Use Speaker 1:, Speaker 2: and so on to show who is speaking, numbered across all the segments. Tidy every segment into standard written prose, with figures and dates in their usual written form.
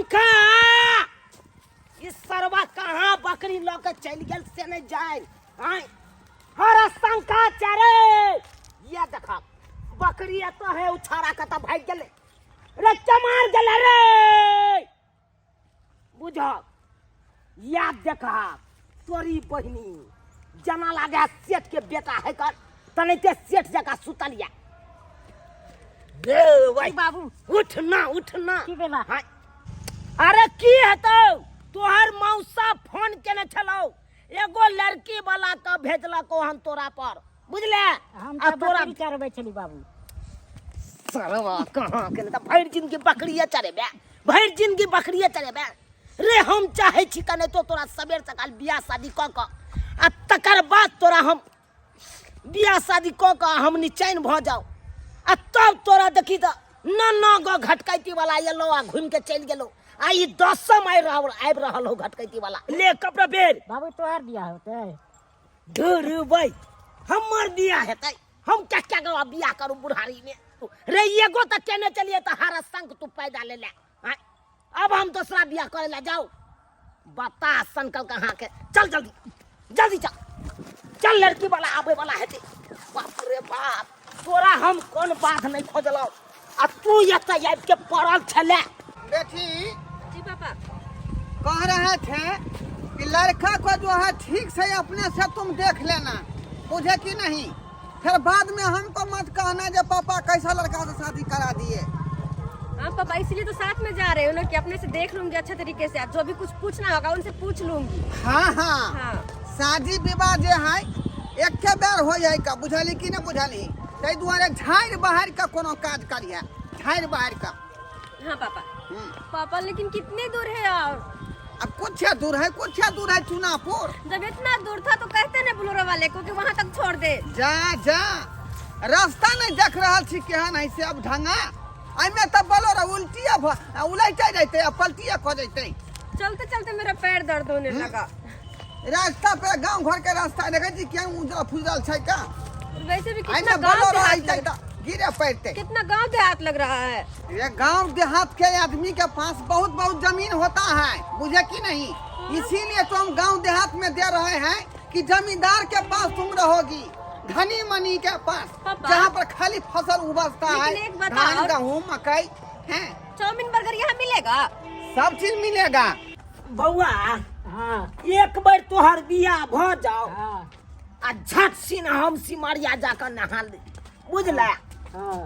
Speaker 1: शंखा, ई सरवा कहाँ बकरी लऽ के चलि गेल से नहि जाय। आँय हर शंखा चरे, ये देखा बकरी एतऽ है, उछाड़ा कतऽ भागि गेलै रे, चमार गेलै रे। बुझ याद देखा तोरी बहिनी जना लागे सेठ के बेटा है कर तनते सेठ जका सुतल या रे भाई।
Speaker 2: बाबू।
Speaker 1: उठ ना, उठ ना।
Speaker 2: की भेला?
Speaker 1: हाँ। अरे की हेतौ, तोहर मौसा फोन केने छलौ, एगो लड़की वाला के भेजलको हन तोरा पर, बुझले?
Speaker 2: हम
Speaker 1: आ
Speaker 2: तऽ
Speaker 1: तोरा
Speaker 2: बकरी चरबै छली बाबू।
Speaker 1: सरवा कहाँ के तऽ भरि जिंदगी बकरिए चरेबे, भरि जिंदगी बकरिए चरेबे रे। हम चाहै छी कने तो तोरा सबेर सकाल बियाह शादी कऽ कऽ आ तकर बाद तोरा हम बियाह शादी कऽ कऽ हम निचैन भऽ जाउ, आ तब तोरा देखी तऽ न न गो घटकैती वाला एलो आ घुमि के चलि गेलो, आ ई दसम आबि रहल हो घटकैती वाला। ले कपड़ा बेर।
Speaker 2: बाबू, तोहर बियाह होतै?
Speaker 1: धुरबै, हमर बियाह हेतै? हम क्या क्या गो बियाह करू बुढ़ारी में रे? एगो तऽ केने चलिए तऽ हारा संग तू पैदा ले ले। आँय, अब हम दूसरा बियाह करे ला जाओ? बता संकल कहाँ के। चल जल्दी जल्दी चल चल, लड़की वाला आबे वाला हेतै। बाप रे बाप, तोरा हम कोन बात नहीं खोजलौ आ तू एतऽ आबि के पड़ल छले।
Speaker 3: बेटी।
Speaker 4: जी पापा।
Speaker 3: कह रहे थे कि लड़का को जो है ठीक से अपने से तुम देख लेना, बुझे कि नहीं? फिर बाद में हमको मत कहना जो पापा कैसा लड़का से शादी करा दिए।
Speaker 4: हाँ पापा, इसलिए तो साथ में जा रहे हो ना कि अपने से देख लूंगी अच्छा तरीके से, जो भी कुछ पूछना होगा उनसे पूछ लूंगी।
Speaker 3: हाँ हाँ।
Speaker 4: हाँ।
Speaker 3: शादी विवाह जे है एक बेर हो जाए का, बुझली कि ना बुझली? ताहि दुआरे झाड़ि बहारि के कोनो काज करिहे, झाड़ि बहारि के।
Speaker 4: हाँ पापा। पापा, लेकिन कितने दूर है और?
Speaker 3: अब कुछ दूर है, कुछ दूर है चुनापुर।
Speaker 4: जब इतना दूर था तो कहते ना बोलेरो वाले को कि वहाँ तक छोड़ दे।
Speaker 3: जा जा, रास्ता नहीं देख रहल छी केहन है से अब ढंगा, एहिमे तऽ बोलेरो उल्टिए उलटे जैते आ पलटिए कऽ जैते।
Speaker 4: चलते चलते मेरा पैर दर्द होने लगा।
Speaker 3: रास्ता पे गांव घर के रास्ता देखे छी केहन उजल फुजल छै का।
Speaker 4: वैसे भी कितना
Speaker 3: एहिमे
Speaker 4: गांव
Speaker 3: बोलेरो
Speaker 4: देहात
Speaker 3: अइतै
Speaker 4: लग
Speaker 3: तऽ गिरे पड़तै।
Speaker 4: कितना गांव देहात लग रहा है।
Speaker 3: ये गांव देहात के आदमी के पास बहुत बहुत जमीन होता है, बुझे कि नहीं? इसीलिए तो हम गांव देहात में दे रहे हैं कि जमींदार के पास तुम रहोगी, धनी मनी के पास,
Speaker 4: पापा।
Speaker 3: जहाँ पर खाली फसल उपजता है,
Speaker 4: लेकिन एक बताओ।
Speaker 3: धान गेहूँ मकई है।
Speaker 4: चाउमीन बर्गर यहाँ मिलेगा?
Speaker 3: सब चीज मिलेगा।
Speaker 1: बौआ।
Speaker 2: हाँ।
Speaker 1: एक बेर तोहर बियाह भऽ जाओ
Speaker 2: हाँ।
Speaker 1: आ झट सिन हम सिमरिया जाकर नहा ली, बुझले?
Speaker 2: हाँ।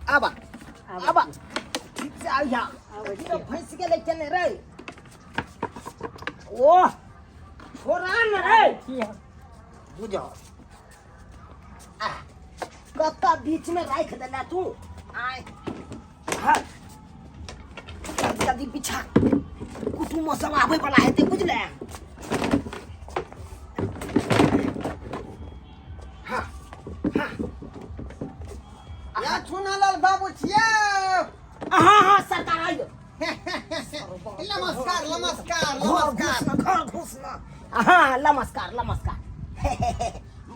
Speaker 1: आबा।
Speaker 2: आबै।
Speaker 1: आबा, ठीक से आबिहा।
Speaker 2: आबै
Speaker 1: देखियौ,
Speaker 2: छियै।
Speaker 1: फँसि गेलै केने रे, ओह छोड़ा ने रे।
Speaker 2: की हम?
Speaker 1: बुझो आ कतऽ बीचमे राखि देला तू। आय हाँ, जल्दी जल्दी बिछा, कुटुमो सब आबै वाला हेतै, बुझले? हाँ हाँ।
Speaker 3: या चुनालाल बाबू छियै?
Speaker 1: हाँ हाँ सरकार, आइयो।
Speaker 3: नमस्कार नमस्कार।
Speaker 1: घर
Speaker 3: नमस्कार।
Speaker 1: घुसना, घर घुसना। हाँ, नमस्कार नमस्कार,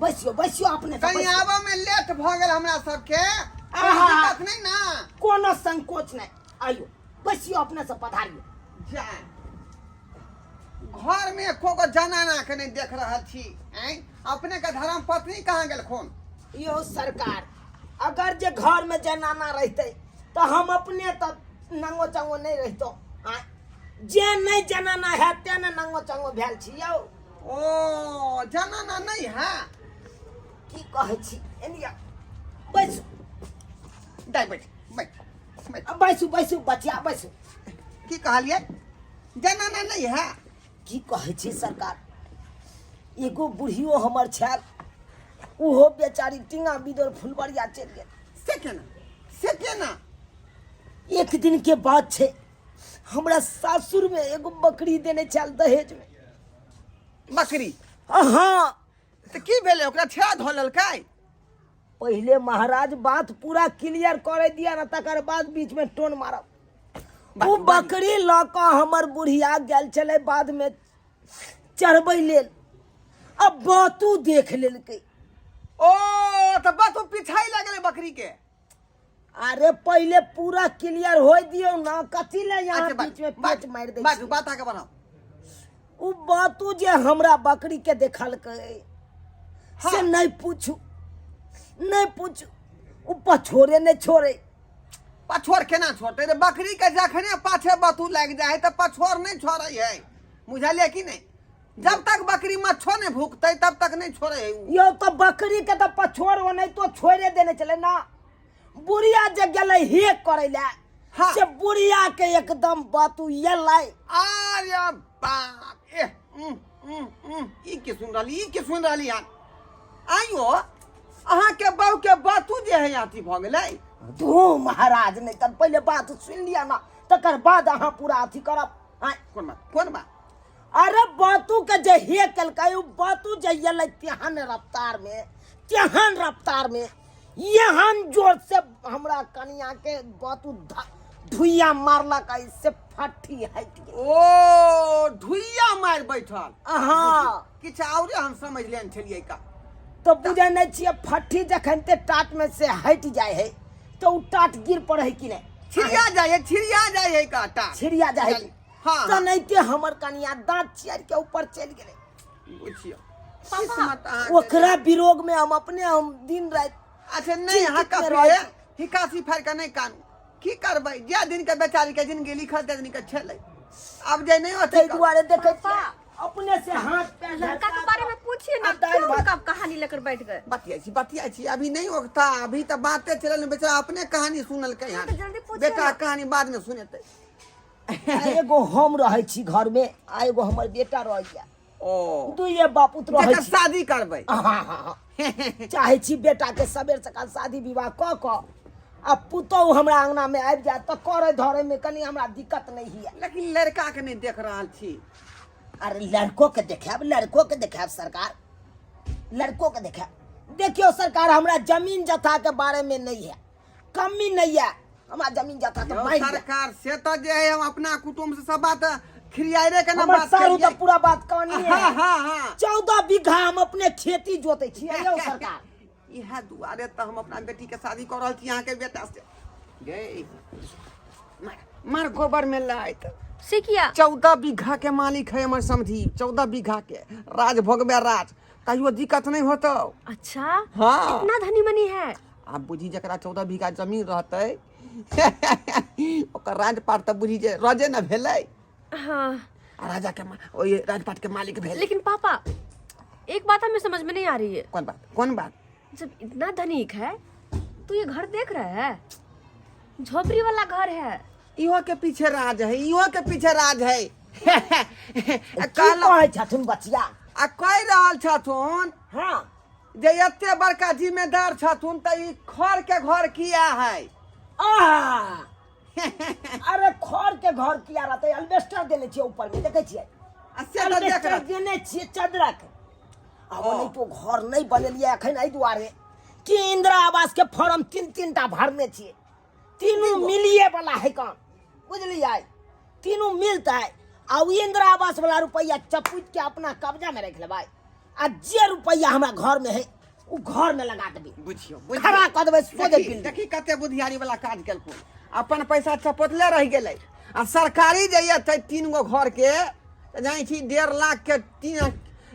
Speaker 1: बैसियो बैसियो अपने सब
Speaker 3: कहीं
Speaker 1: बैसियो।
Speaker 3: आबऽ में लेट भऽ गेल हमरा सबके, कोनो
Speaker 1: आहा।
Speaker 3: दिक्कत नहीं ना?
Speaker 1: कोनो संकोच नहीं, आइयो बैसियो अपने सब, पधारियो।
Speaker 3: जा, घर में एको गो जनाना के नहीं देख रहल छी। आँय, अपने के धर्म पत्नी कहाँ गेलखुन?
Speaker 1: यो सरकार, अगर जे घर में जनाना रहते तो हम अपने तो नंगो चंगो नहीं रहितो। आँय, जे नहीं जनाना है ते ने नंगो चंगो भेल छी यौ।
Speaker 3: ओ जनाना नहीं है?
Speaker 1: की कहै छी, एनिया बैसू।
Speaker 3: दाइ बैठ बैठ बैठ।
Speaker 1: बैसू बैसू बचिया, बैसू।
Speaker 3: की कहलियै, जनाना नहीं है?
Speaker 1: की कहै छी सरकार, एगो बुढ़ियो हमर छल, ओहो बेचारी टींगा बिदोर फुलबरिया चलि गेल।
Speaker 3: से केना, से केना?
Speaker 1: एक दिन के बात छै, हमरा सासुर में एगो बकरी देने छल दहेज में।
Speaker 3: बकरी?
Speaker 1: हाँ।
Speaker 3: तऽ की भेलै, ओकरा छेड़ा धऽ लेलकै?
Speaker 1: पहिले महाराज बात पूरा क्लियर करे दिया ना, तकर बाद बीच में टोन मारब। ओ बकरी लऽ कऽ हमर बुढ़िया गेल छलै बाद में चढ़बै लेल, अब बातू देख लेलकै।
Speaker 3: ओ तऽ बस ओ पिछाई लगलै बकरी के।
Speaker 1: अरे पहिले पूरा क्लियर होय दियौ ना, कथी ले यहाँ
Speaker 3: अच्छा,
Speaker 1: बीच में
Speaker 3: बाजू,
Speaker 1: पेच मारि दै
Speaker 3: बाजू
Speaker 1: छी?
Speaker 3: बात आगे बढ़ाओ।
Speaker 1: उ बातू जे हमरा बकरी के देखलकै से नहीं पूछू, नहीं पूछू, उ पछोड़े नहीं छोड़े।
Speaker 3: पछोड़ केना छोड़ते रे? बकरी के जखने पाछे बतू लागि जाए तऽ पछोड़ नहीं छोड़े है, बुझलियै कि नहीं? जब तक बकरी मच्छो नहीं भूखते तब तक नहीं छोड़े है उ।
Speaker 1: यो तो बकरी के तो पछोड़ ओ नहीं तो छोड़े देने चले ना। बुढ़िया जे गेलै हे करै ले,
Speaker 3: हाँ।
Speaker 1: से बुढ़िया के एकदम बातू एलै।
Speaker 3: अरे बाप, एह, उम, उम, उम, ई के सुन रहली, ई के सुन रहली हन? आइयो अहाँके बहू के बातू जे है अथी भऽ गेलै।
Speaker 1: धू महाराज, नहीं तब पहले बात सुन लिया ना, तकर बाद अहाँ पूरा अथी करब। आँय।
Speaker 3: कोन बात, कोन बात?
Speaker 1: अरे बातू के जे हे केलकै, उ बातू जे एलै तेहन रफ्तार में, तेहन रफ्तार में, एहन जोर से हमरा कनिया के बातू धुइया मारलक, से फट्ठी हटि गेल।
Speaker 3: ओ धुइया मारि बैठल।
Speaker 1: हाँ।
Speaker 3: किछु औरे हम समझ लेने छलियै का।
Speaker 1: तो बुझै नहि छियै, फट्ठी जखन ते टाट में से हटि जाइ है तो उ टाट गिर पड़े है कि नहि?
Speaker 3: छिड़िया जाइ है, छिड़िया जाइ है का टाट।
Speaker 1: छिड़िया जाइ है।
Speaker 3: हाँ,
Speaker 1: तऽ
Speaker 3: हाँ।
Speaker 1: नहिते हमर कनिया दाँत चियर के ऊपर चलि गेलै।
Speaker 3: बुझियौ किस्मत अहाँके।
Speaker 1: ओकरा विरोग में हम अपने हम दिन राति
Speaker 3: अच्छा नहीं
Speaker 1: चिंतित
Speaker 3: हाँ
Speaker 1: में
Speaker 3: कफे
Speaker 1: रहै छी।
Speaker 3: हिकासी फाड़ि कऽ नहि कानू, की करबै? जे दिन के बेचारी के जिंदगी लिखल ते दिन के छलै, आब जे नहि अथी
Speaker 1: ताहि दुआरे देखै
Speaker 4: पापा।
Speaker 1: छियै अपने से हाथ पैर
Speaker 4: लड़का के बारे में पूछिए ना,
Speaker 1: आ दालि
Speaker 4: क्यों
Speaker 1: भात।
Speaker 4: उनका कहानी लेकर बैठ गए?
Speaker 3: बतियाइ छी, बतियाइ छी, अभी नहीं ओकता, अभी तऽ बाते चलल, बेचारा अपने कहानी सुनलकै हन।
Speaker 4: हाँ, तऽ जल्दी पूछिए
Speaker 3: बेटा
Speaker 4: ना।
Speaker 3: कहानी बाद में सुनेतै।
Speaker 1: आ एगो हम रहै छी घर में, आ एगो हमर बेटा रहैया।
Speaker 3: ओ
Speaker 1: दुइये बापुत रहै
Speaker 3: जकर
Speaker 1: छी।
Speaker 3: शादी करबै।
Speaker 1: हाँ, हाँ, हाँ। चाहै छी बेटा के सबेर सकाल शादी विवाह कऽ कऽ आ पुतहु हमरा अंगना में आबि जायत तऽ करै धरै में कनि हमरा दिक्कत नहि होइए।
Speaker 3: लेकिन लड़का के नहीं देख रहल छी।
Speaker 1: अरे लड़को के देखायब, लड़को के देखायब सरकार, लड़को के देखायब। देखियौ सरकार, हमरा जमीन जथा के बारे में नहीं है, कमी नहीं है, हमरा जमीन जथा तऽ
Speaker 3: यौ
Speaker 1: मारि दिया।
Speaker 3: सरकार से तऽ जे है हम अपना कुटुम्ब से सब बात खिरियारे के ना
Speaker 1: हमर
Speaker 3: बात
Speaker 1: सारू तऽ
Speaker 3: करियै।
Speaker 1: पूरा बात कहानी है।
Speaker 3: हाँ, हाँ, हाँ।
Speaker 1: 14 बीघा हम अपने खेती जोते छियै यौ सरकार।
Speaker 3: इएह दुआरे तऽ हम अपना बेटी के शादी कऽ रहल छी अहाँके बेटा से। गे मार, मार गोबर में लाइत।
Speaker 4: से किया?
Speaker 3: 14 बीघा के मालिक है हमर समधी, 14 बीघा के राज भोगबे राज, कहियो दिक्कत नहीं होतो।
Speaker 4: अच्छा।
Speaker 3: हाँ।
Speaker 4: इतना धनी मनी है।
Speaker 3: आब बुझी जकरा 14 बीघा जमीन रहतै ओकर राजपाट तऽ बुझी जे राजे ने भेलै।
Speaker 4: हाँ।
Speaker 3: आ राजा के ओहि राजपाट के मालिक भेलै।
Speaker 4: लेकिन पापा एक बात हमें समझ में नहीं आ रही है।
Speaker 3: कौन बात, कौन बात?
Speaker 4: जब इतना धनिक है तो ये घर देख रहा है, झोपड़ी वाला घर है।
Speaker 3: इहो के पीछे राज है, इहो के पीछे राज है।
Speaker 1: की
Speaker 3: कहलहुँ
Speaker 1: कहै छथुन बचिया?
Speaker 3: आ कहि रहल छथुन
Speaker 1: हाँ।
Speaker 3: जे एते बड़का जिम्मेदार छथुन तऽ ई खर के घर किया है?
Speaker 1: आह! अरे खर के घर किया रहतै? अल्बेस्टर देने छियै ऊपर में, देखै छियै?
Speaker 3: आ से तऽ देख
Speaker 1: अल्बेस्टर
Speaker 3: रहल।
Speaker 1: देने छियै चदरा के। आ
Speaker 3: ओ।
Speaker 1: ओनाहितो घर नहि बनेलियै एखन एहि दुआरे कि इंदिरा आवास के फॉर्म 3-3 टा भरने छियै, तीनू मिलिए वाला है काम, बुझलियै? तीनू मिलतै आ उ इंदिरा आवास वाला रुपैआ चपुट के अपना कब्जा में रख लेबै, आ जे रुपैआ हमरा घर में है उ घर में लगा देबै।
Speaker 3: बुझियौ, बुझियौ।
Speaker 1: खड़ा कऽ देबै सोझे
Speaker 3: देखी,
Speaker 1: बिल्डिंग।
Speaker 3: देखी कते बुधियारी वाला काज केलखुन, अपन पैसा चपोतले रहि गेलै आ सरकारी जे एतै 3 गो घर के तऽ जानै छी 1.5 लाख के तीन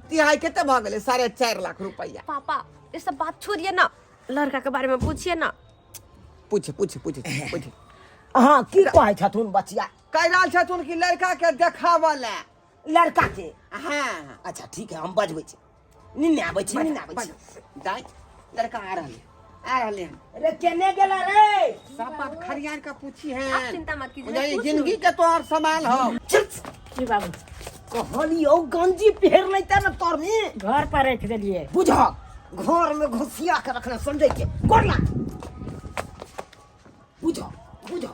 Speaker 3: तिहाई कते भऽ गेलै? 4.5 लाख रुपैआ।
Speaker 4: पापा ये सब बात छोड़िए ना, लड़का के बारे में पूछिए ना।
Speaker 3: पूछ, पूछ, पूछ, पूछ।
Speaker 1: हाँ, की कहै छथुन बचिया?
Speaker 3: कहि रहल छथुन कि लड़का के देखाबऽ लए।
Speaker 1: लड़का के?
Speaker 3: हाँ।
Speaker 1: अच्छा ठीक है, हम बजबै छी, निन्ने आबै छी, निन्ने आबै छी।
Speaker 3: दाइ लड़का आ रहल है, आ रहले हन।
Speaker 1: रे केने गेला रे?
Speaker 3: सब बात खरियान के पूछी है।
Speaker 4: आप चिंता मत कीजिए,
Speaker 3: बुझलियै,
Speaker 4: पूछ
Speaker 3: जिंदगी
Speaker 4: लूंगी।
Speaker 3: के तोहर सवाल हो।
Speaker 2: की बाबू?
Speaker 1: कहलियौ गंजी पहिर लैते ने तोर में।
Speaker 2: घर पर रख देलिए।
Speaker 1: बुझ घर में घुसिया के रखना समझै के गोर लाग। बुझ बुझ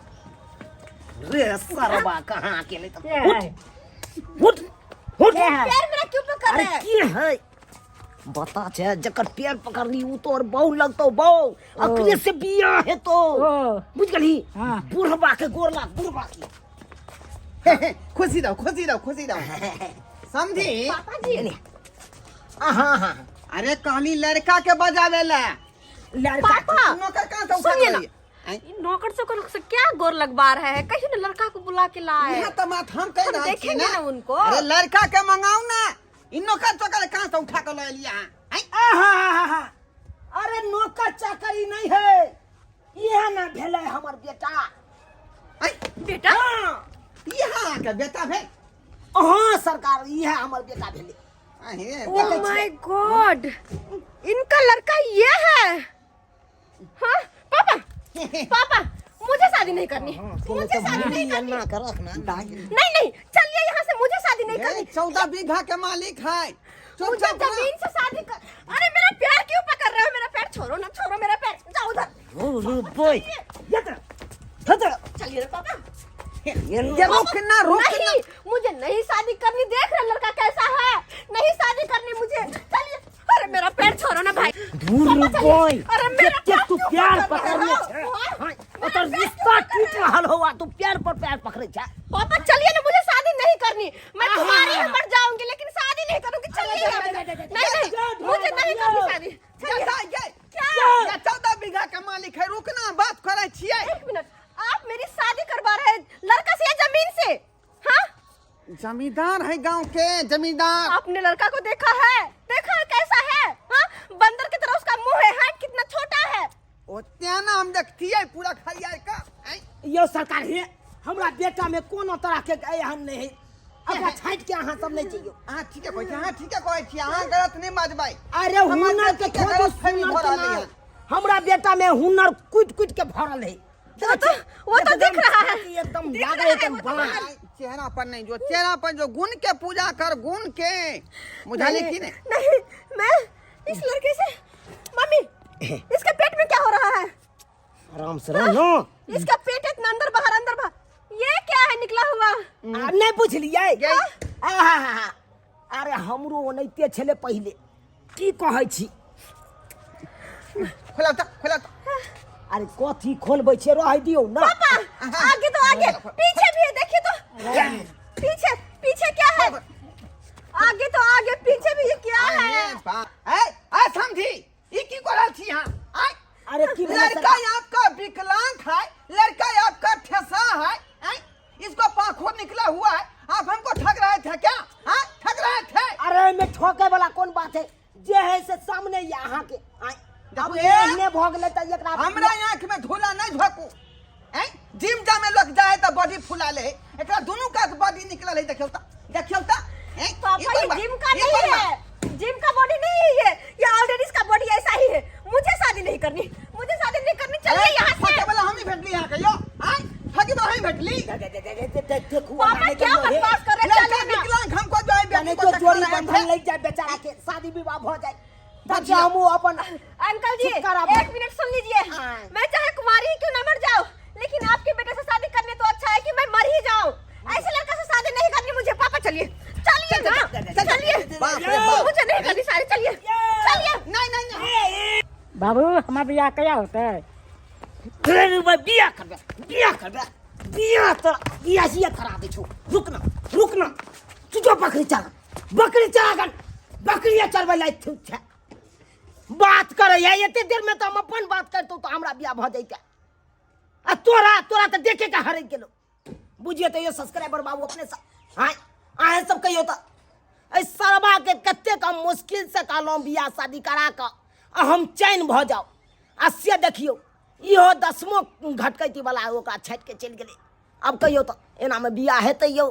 Speaker 1: रे सरबा कहाँ के नहीं
Speaker 2: के है?
Speaker 1: उठ उठ उठ।
Speaker 2: के है?
Speaker 4: पैर मेरा क्यों पकड़
Speaker 1: अरे
Speaker 4: रहा है?
Speaker 1: की है बता छे, जकर पैर पकड़ली उ तोर बहु लगतो बहु, अकरे से बियाह है तो।
Speaker 2: ओ।
Speaker 1: बुझ गेलही?
Speaker 2: हाँ।
Speaker 1: बुढ़बा के गोर लाग, बुढ़बा के।
Speaker 3: खुशी रहो, खुशी रहो, खुशी रहो समझी?
Speaker 4: पापा जी।
Speaker 1: हाँ, हाँ।
Speaker 3: अरे कहली लड़का के बजावे ला।
Speaker 1: लड़का
Speaker 4: पापा
Speaker 3: नौकर कहाँ से उठा
Speaker 4: सुनिए ना।
Speaker 3: रही है? आँय?
Speaker 4: ये नौकर चौकर से क्या गोर लगवा रहा है? कहीं ना लड़का को बुला के लाए।
Speaker 3: इहे तऽ बात हम कहि
Speaker 4: हम
Speaker 3: रहल छी
Speaker 4: देखेंगे
Speaker 3: ना।
Speaker 4: ना उनको।
Speaker 3: अरे लड़का के मंगाऊ ना, ई नौकर चौकर कहाँ से उठा के लऽ एलियै अहाँ? आँय?
Speaker 1: आहा, अरे नौकर चाकरी नहीं है, इहे ना भेलै हमर बेटा।
Speaker 3: आँय?
Speaker 4: बेटा?
Speaker 1: हाँ।
Speaker 3: ई अहाँके बेटा भेल?
Speaker 1: हाँ सरकार, इहे हमर बेटा भेलै।
Speaker 3: अहे
Speaker 4: ओ
Speaker 3: बाप।
Speaker 4: My God, इनका लड़का ये है। हाँ पापा, पापा मुझे शादी नहीं करनी, मुझे शादी नहीं करनी।
Speaker 1: एना कर रखना।
Speaker 4: नहीं नहीं, चलिए यहाँ से, मुझे शादी नहीं करनी।
Speaker 3: 14 बीघा के मालिक है।
Speaker 4: मुझे
Speaker 3: चुपचाप रह।
Speaker 4: जमीन से शादी कर। अरे मेरा पैर क्यों पकड़ रहे हो? मेरा पैर छोड़ो ना, छोड़ो मेरा पैर, जाओ उधर।
Speaker 1: बोय यत्र थतर।
Speaker 4: चलिए रे पापा।
Speaker 3: ये रुक ना, रुक ना।
Speaker 4: नहीं, मुझे नहीं शादी करनी। देख रहे लड़का कैसा है, नहीं शादी करनी मुझे। चलिए। अरे मेरा पैर छोड़ो ना भाई।
Speaker 1: दूर
Speaker 4: पापा, चलिए।
Speaker 1: बोय।
Speaker 4: अरे मेरा
Speaker 1: जते
Speaker 4: पैर
Speaker 1: तू
Speaker 4: क्यों
Speaker 1: प्यार
Speaker 4: पकड़ रहे
Speaker 1: पकड़ने
Speaker 4: हो?
Speaker 1: छे।
Speaker 4: हाँ?
Speaker 1: हाँ,
Speaker 4: मेरा
Speaker 1: ओकर
Speaker 4: पैर
Speaker 1: रिश्ता
Speaker 4: क्यों पकड़
Speaker 1: टूट
Speaker 4: रहे हो?
Speaker 1: रहल हो आ तू प्यार पर प्यार पकड़े छे।
Speaker 4: पापा चलिए ना, मुझे शादी नहीं करनी। मैं
Speaker 1: हाँ,
Speaker 4: तुम्हारी
Speaker 1: हाँ,
Speaker 4: ही मर जाऊंगी लेकिन शादी नहीं करूंगी। चलिए
Speaker 1: जा, जा, जा, जा,
Speaker 4: नहीं नहीं,
Speaker 1: जा, जा,
Speaker 4: मुझे
Speaker 1: जा,
Speaker 4: नहीं
Speaker 1: जा।
Speaker 4: करनी शादी। चलिए।
Speaker 3: जा, जा,
Speaker 4: क्या?
Speaker 3: ये 14 बीघा के मालिक है, रुक ना, बात करै छियै।
Speaker 4: एक मिनट, आप मेरी शादी करवा रहे हैं लड़का से या जमीन से? हाँ
Speaker 3: जमींदार है गांव के जमींदार।
Speaker 4: आपने लड़का को देखा है? देखा है कैसा है? हाँ बंदर की तरह उसका मुंह है, हाइट कितना छोटा है।
Speaker 3: ओते ना हम देखतियै पूरा खरियार का। आँय?
Speaker 1: यो सरकार हे, हमरा बेटा में कोनो तरह के एहन नहीं है, अकरा छाँटि के अहाँ सब नहीं चाहिए।
Speaker 3: अहाँ ठीके कहै छी, अहाँ ठीके कहै छी, अहाँ गलत नहि बाजबै।
Speaker 1: अरे
Speaker 3: हमर
Speaker 1: हुनर के
Speaker 3: बेटी के
Speaker 1: खोजू,
Speaker 3: गलत फहमी
Speaker 1: हुनर
Speaker 3: भऽ
Speaker 1: के
Speaker 3: रहलै
Speaker 1: नाम।
Speaker 3: हन।
Speaker 1: हमरा बेटा में हुनर कुटि कुटि के भरल है।
Speaker 4: वो तो दिख रहा है।
Speaker 1: एकदम
Speaker 4: दिख
Speaker 1: लागे
Speaker 4: रहा है,
Speaker 1: एकदम
Speaker 4: वो तो
Speaker 1: बाँस।
Speaker 4: बाहर।
Speaker 3: चेहरा पर नहीं जो, चेहरा पर जो गुण के पूजा कर, गुण के बुझाली की नहीं?
Speaker 4: नहीं, मैं इस लड़के से, मम्मी इसके पेट में क्या हो रहा है?
Speaker 1: आराम से रहो ना।
Speaker 4: इसका पेट इतना अंदर बाहर अंदर बाहर, ये क्या है निकला हुआ?
Speaker 1: आ, नहीं बुझलियै?
Speaker 3: यै।
Speaker 1: आहा, अरे हमरो ओनाहिते छलै पहिले, की कहै छी।
Speaker 3: खोला तऽ, खोला तऽ।
Speaker 1: अरे कथी खोलबै छियै, रहै दियौ ना।
Speaker 4: पापा आगे तो आगे, पीछे भी है, देखिए तो पीछे, पीछे क्या है? आगे तो आगे, पीछे भी ये क्या है?
Speaker 3: अरे बाप। ए, ए समझी, ई की कर रहल छी अहाँ? आँय?
Speaker 1: अरे की भेलै
Speaker 3: लड़का
Speaker 1: सरकार?
Speaker 3: आपका विकलांग है, लड़का आपका ठेसा है, आँय? इसको पाखो निकला हुआ है, आप हमको ठग रहे थे क्या? हाँ, ठग रहे थे?
Speaker 1: अरे एहिमे ठोके वाला कोन बात है, जे है से सामने ये अहाँके। आँय, अब
Speaker 3: देखू,
Speaker 1: एहने भऽ गेलै तऽ एकरा
Speaker 3: हमरा आँख में धूला नहीं झोंकू। आँय, जिम जामे लोग जाए तऽ बॉडी फुला ले, एकरा दुनू कात बॉडी निकलल है, देखियौ तऽ, देखियौ तऽ। आँय, ई
Speaker 4: पापा
Speaker 3: कोन
Speaker 4: ये
Speaker 3: बात?
Speaker 4: जिम का
Speaker 3: ई
Speaker 4: नहीं
Speaker 3: कोन बात?
Speaker 4: है, जिम का बॉडी नहीं है ये, ये ऑलरेडी इसका बॉडी ऐसा ही है। मुझे शादी नहीं करनी, मुझे शादी नहीं करनी, चलिए यहाँ से।
Speaker 3: ठगे वाला हम ही भेटली अहाँ के यौ। आँय, ठगे वाला हम ही भेटली।
Speaker 1: देखू
Speaker 4: पापा क्या बकवास कर रहे हैं,
Speaker 3: लड़का
Speaker 4: चलिए ना।
Speaker 3: विकलांग हमको जो है बेटी
Speaker 1: नहीं
Speaker 3: को
Speaker 1: तो
Speaker 3: चखा
Speaker 1: जोड़ी
Speaker 3: रहे
Speaker 1: बंधन
Speaker 3: थे।
Speaker 1: लग जाए बेचारा के, शादी विवाह भ जाए तब
Speaker 3: बचिया।
Speaker 1: हमहूँ अपन
Speaker 4: अंकल जी
Speaker 1: छुटकारा भऽ-
Speaker 4: एक मिनट सुन लीजिए।
Speaker 1: हाँ।
Speaker 4: मैं चाहे कुमारी ही क्यों ना मर जाऊं, लेकिन आपके बेटे से शादी करने तो अच्छा है कि मैं मर ही जाऊं। ऐसे लड़का से शादी नहीं करनी मुझे। पापा चलिए, चलिए ना, चलिए।
Speaker 3: बाप रे बाप।
Speaker 4: मुझे नहीं करनी शादी, चलिए चलिए।
Speaker 3: नहीं नहीं नहीं।
Speaker 2: बाबू हमार बियाह कहिया होतै?
Speaker 1: अरे भाई, बियाह करबे, बियाह करबे, बियाह तो बियाह ही करा दै छौ। रुक ना, रुक ना, तू जो बकरी चरा, बकरी चरा, बकरी चरबै लायक थी छै। बात करे है एते देर में तो हम अपन बात करतौ तो हमरा बियाह भऽ जैते, आ तोरा तोरा तऽ देखे के हरक गेलो। बुझियो तऽ यो सब्सक्राइबर बाबू अपने सब आय अहाँ सब कहियो तऽ एहि सरबा के कतेक हम मुश्किल से कहलहुँ बियाह शादी करा कऽ आ हम चैन भऽ जाउ, आ से देखियौ इहो दसमो घटकैती वाला ओकरा छाटि के चलि गेलै। आब कहियो तऽ एनामे बियाह हेतै यौ?